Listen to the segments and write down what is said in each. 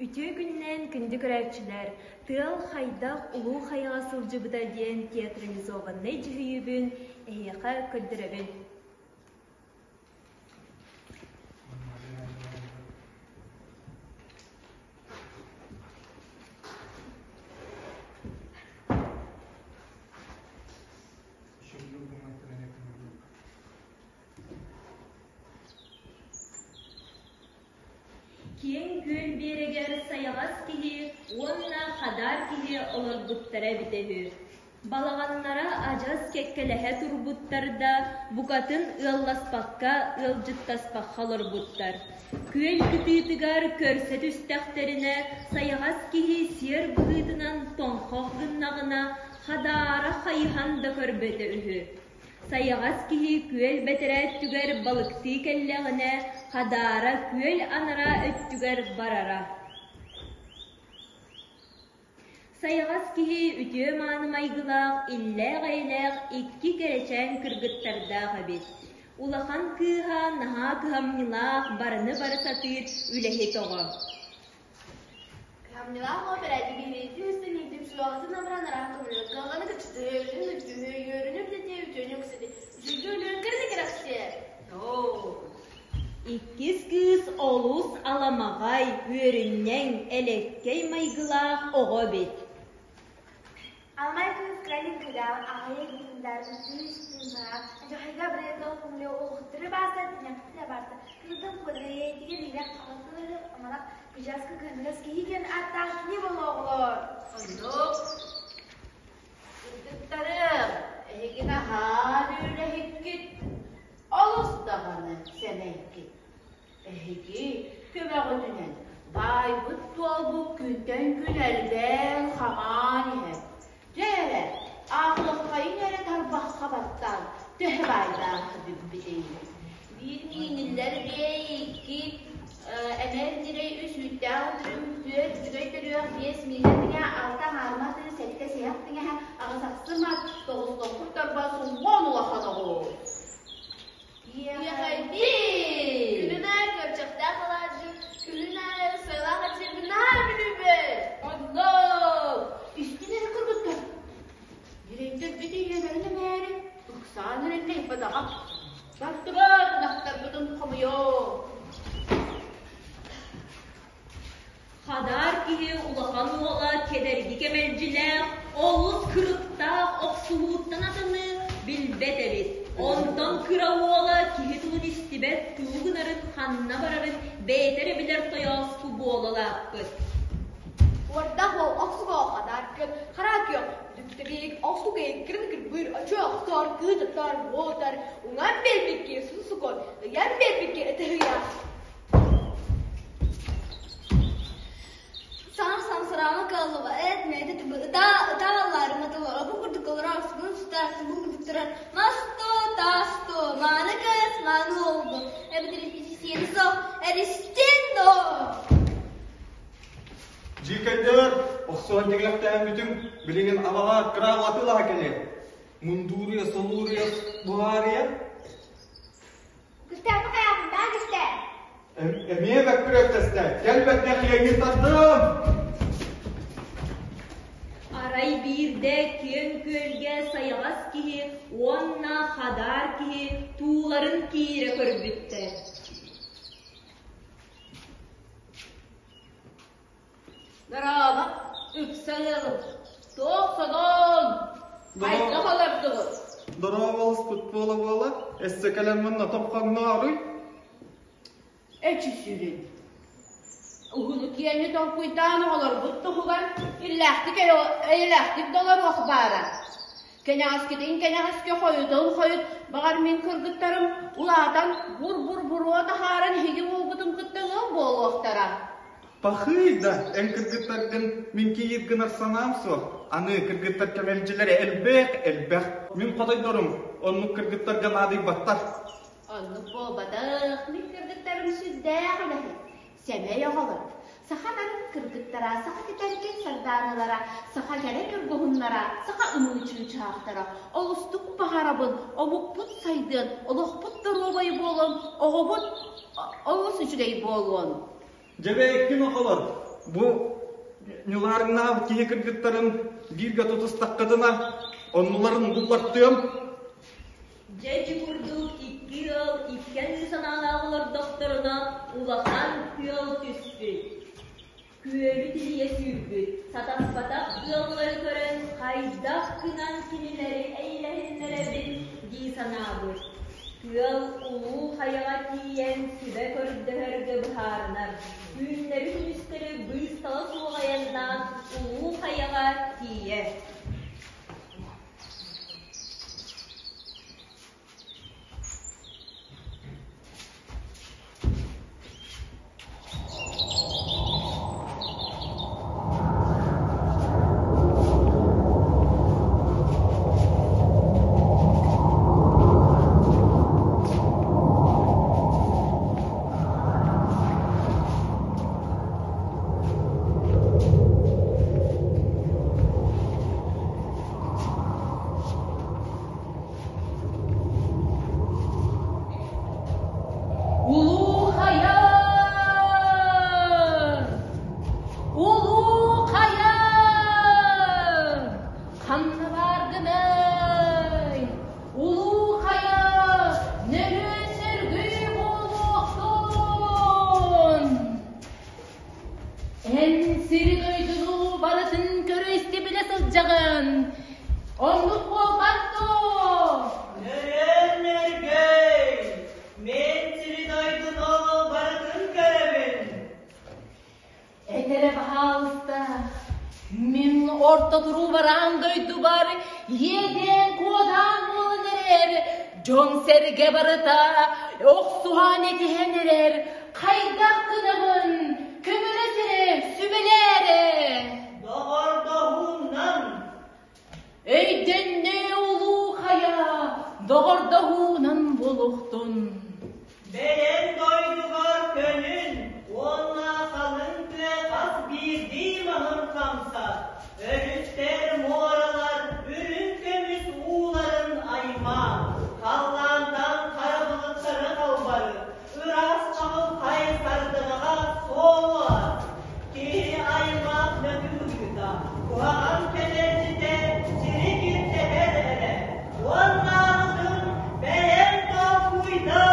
Үтүө күнүнэн күндү көрөөччүлэр! Тыал хайдах улуу хайаҕа сылдьыбыта диэн театрализованнай дьүһүйүүбүн эһиэхэ көрдөрөбүн. Киэҥ күөл биэрэгэр сайаҕас киһи уонна хадаар киһи олорбуттара эбитэ үһү. Балаҕаннара адьас кэккэлэһэ турбуттар да, букатын ыалласпакка, ыалдьыттаспакка олорбуттар. Күөл кытыытыгар көрсө түстэхтэринэ, сайаҕас киһи сиэр быһыытынан тоҥхох гыннаҕына, хадаара хайыһан да көрбөтө үһү. Сайаҕас киһи күөл бэтэрээ өттүгэр балыктыы кэллэҕинэ, хадаара күөл анараа өттүгэр барара. Сайаҕас киһи үтүө-мааны майгылаах, иллээх-эйэлээх икки кэрэчээн кыргыттардаах эбит. Улахан кыыһа наһаа кыһамньылаах, барыны бары сатыыр үлэһит оҕо. Кыһамньылаах опера дибиһириитин үстэн сүөҕэтин абыран араан көмөлө кыалланы кыччытыы, өлүн үттүһү, үөрүнү үрдэтиэ, үтүөнү үксэти, үчүгэй өлүөн кэрэ кэрэхсиэ. Иккис кыыс олус аламаҕай, үөрүнньэҥ, элэккэй майгылаах оҕо эбит. Аламай кыыс кыралин кыдаан аҕайа гиндар үтүс тыыннаах, дьахайга бырайыгал кумле улуктары бааса, тинэхтэ барса, кырдын куодарейтиге билэх хаҕытылары амарах кыжаска кыһыныгас киһи диэн ааттаах кини болоҕолор. Оннук. Кыргыттарым, эһиги наһаа үлэһиккит, олус даҕаны сэмэйгит. Эһиги көмөҕүтүнэн баайбыт-дуолбут күнтэн күн элбээн хаҥаан иһэр. Дьэ эрэ, ааҕыаххайыҥ эрэ тарбахха баттаан төһө баайдаах эбиппитий? Биир мииниллэр биэ икки эмэр ньирэй үс үүттээх үтүрүм түөрт үчүгэй төрүөх биэс миинэ тиҥэ алта аҥаарма тыы сэттэ сиһэх тиҥэһэ аҕыс ахсым ат тоҕус тоҥкур торбос уон улахан оҕус. Иэхэйдии! Күнүн аайы күөрчэхтээх алаадьы, күһүн аайы сыалаах эчиэрбин наһаа бүлүүбүт! Оннук! Истин эрэ кыргыттар. Ньирэйдэрбит ийэлэрин эмээри ыксаан эрэллэйбэтэҕэ. Бардыбыт ынахтарбытын хомуйуо. Хадаар киһи улахан уола кэдэрги кэмэлдьилээх, олус кырыктаах охсуһууттан атыны билбэт эбит. Онтон кыра уола киһи тылын истибэт, тугу гынарын, ханна барарын бэйэтэ эрэ билэр тойооску буола улааппыт. Уордаах уол охсуга хадаар күөх, хара күөх, дүптэбиик, охсуга иккирин кырбыыр, очуох охсоор, кыыс оттоор, буолтар, уҥан биэрбикки сусукун, ыйан биэрбикки ытыһыйа. Саҥа саҥсараама кыаллыба эт мэйдэ тыбы ытаа ытааллаары матылар бу курдук олорон сугун сутар субун курдук турар мас туо таас туо мааны кыыс мааны уолбу эбэтэр сиэри суох эристин доо Дьиикэйдэр охсуһан тиҥилэхтээн бүтүҥ, билигин абаҕа кыраабылатыылаһа кэлиэ. Мундууруйа, солууруйа, буһаарыйа Күстээххэ хайаахындаах истэ. Эмиэ бөккүрөттөстө. Кэл бэрдэх иэҥҥин тардым. Арай биирдэ киэҥ күөлгэ сайаҕас киһи уонна хадаар киһи тууларын киирэ көрбүттэр. Дорообо, ыкса ыалым. Туох сонун? Хайдах олордугут? Дорооболоспут буола-буола, өссө кэлэн мунна топхоҥнооруй? Эчи сүрүн. Уһуну киэҥи толкуйдаан оҕолорбут туһугар иллээхтик эйэлээхтик да олоруох баара. Кэнэҕэскитин кэнэҕэски хойутун хойут, баҕар мин кыргыттарым улаатан бур-бур буруо таһааран эһиги уолгутун кытта ыал буолуохтара. Пахыый да, эн кыргыттаргын мин кийиит гынар санаам суох. Аны кыргыттар кэмэлдьилэрэ элбэх, элбэх. Мин хотойдорум оннук кыргыттарга наадыйбаттар. Оннук буолбатах, мин кыргыттарым сүрдээх үлэһит, сэмэй оҕолор. Саха нарын кыргыттара, саха тэтэркэй сардааналара, саха кэрэ ньургуһуннара, саха ымыы чыычаахтара. Олустук баҕарабын, омукпут сайдыан, олохпут доруобай буолуон, оҕобут олус үчүгэй буолуон. Дьэбэйкин оҕолор! Бу ньулаарыҥнаах киһи кыргыттарын бииргэ тутустаххытына, оннуларын буллартыам. Дьэ ити курдук икки ыал икки аҥыы санаалаах олордохторуна улахан тыал түспүт. Күөлү тилийэ сүүрбүт, сатаспатах ыаллары көрөн хайдах гынан кинилэри эйэлэһиннэрэбин дии санаабыт. Тыал улуу хайаҕа тиийэн сүбэ көрдөһөргө быһаарынар. Түүннэри-күнүстэри быыстала суох айаннаан улуу хайаҕа тиийэр. Улуу хайа! Улуу хайа! Ханна бааргыный? Улуу хайа! Нөрүөн нөргүй буолуохтун! Эн сири-дойдуну барытын көрө-истэ билэ сылдьаҕын. Оннук буолбат дуо? Нөрүөн нөргүй! Мин сири-дойдуну барытын көрөбүн. Эн эрэ баһаалыста, мин орто туруу бараан дойдубар иэдээн-куодаан буолан эрэр, дьон-сэргэ барыта охсуһан этиһэн эрэр, хайдах гынабын, көмөлөс эрэ, сүбэлээ эрэ. Доҕордоһуунан Өйдөннө улуу хайа, доҕордоһуунан буолуохтун. Бэйэҥ дойдугар көнүн уонна халыҥ тыа хас биирдии маһын хамсат, өрүстэр, муоралар үрүҥ көмүс ууларын аймаа, халлаантан хара былыттары халбарыт, ыраас чаҕылхай сардаҥаҕа суолу ат. Киһи аймах мөкү быһыыта, куһаҕан кэмэлдьитэ сири киртэтэр эрэ. Уоннааҕытын бэйэҥ толкуйдаа!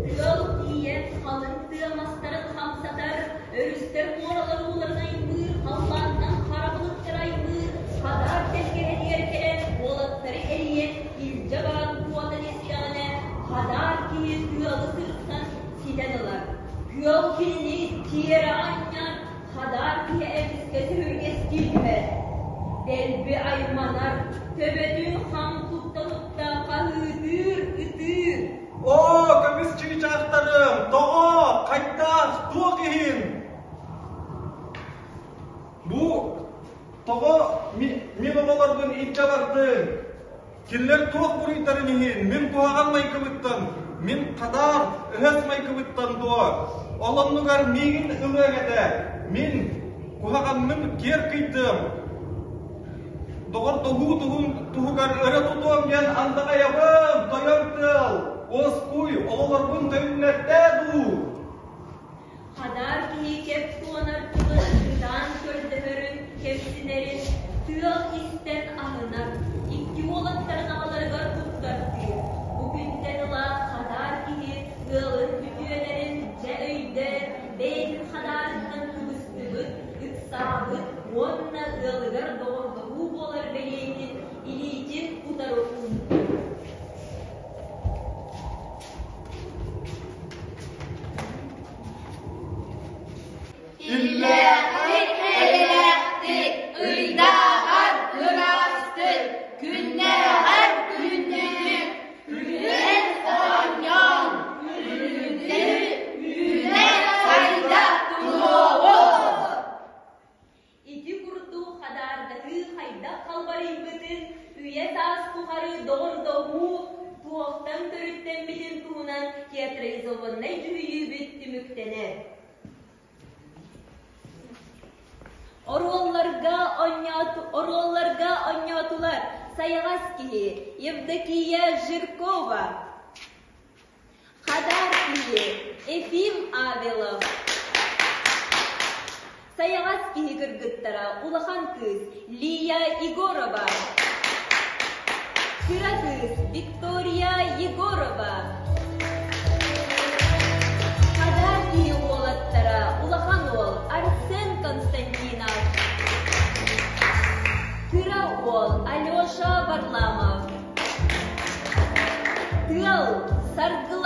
Тыал тиийэн халыҥ тыа мастарын хамсатар, өрүстэр муоралар ууларын аймыыр, халлаантан хара былыттары аймыыр, хадаар тэлгэһэтигэр кэлэн уолаттары эрийэн илдьэ баран куотан истэҕинэ, хадаар киһи тыалы сырсан ситэн ылар. Тыал кинини тиэрэ анньан, хадаар киһи эмискэ төһүргэстии түһэр. Дэлби айманар, төбөтүн хам тутта-тутта хаһыытыыр, ытыыр. Оо, көмүс чыычаахтарым, тоҕо, хайдах, туох иһин? Бу тоҕо мин оҕолорбун илдьэ бардыҥ? Кинилэр туох буруйдарын иһин мин куһаҕан майгыбыттан, мин хадаар, өһөс майгыбыттан дуо? Ол оннугар миигин ылыаҥ этэ, мин куһаҕаммын киэр кыйдыам, доҕордоһуу туһугар өрө тутуом диэн андаҕайабын, тойон тыал, уоскуй, оҕолорбун төнүннэртээ дуу? Хадаар киһи кэп туонар тылын ытаан көрдөһөрүн, кэмсинэрин тыал истэн аһынар, икки уолаттарын аҕаларыгар туттартыыр. Бу күнтэн ыла хадаар киһи ыалын үтүөлэрин дьэ өйдөөн, бэйэтин хадаарыттан кыбыстыбыт, ыксаабыт уонна ыалыгар доҕордоһуу буолар бэлиэтин илиитин утары ууммут. Иллээхтик, эйэлээхтик, ыйдааҕар ыраастык, күннээҕэр күндүтүк, күлэн оонньоон, күлүмнүү үүнэ-сайда туруоҕуҥ! Ити курдук хадаардаһыы хайдах халбарыйбытын, үйэ-саас тухары доҕордоһуу туохтан төрүттэммитин туһунан театрализованнай дьүһүйүүбүт түмүктэнэр. Оруолларга оруолларга оонньоотулар сайаҕас киһи Евдокия Жиркова, Хадаар киһи Ефим Авелов. Сайаҕас киһи кыргыттара улахан кыыс Лия Егорова, кыра кыыс Виктория Егорова, Хадаар киһи уолаттара улахан уол Арсен Константинов, кыра уол Алеша Варламов, Тыал Саргылана.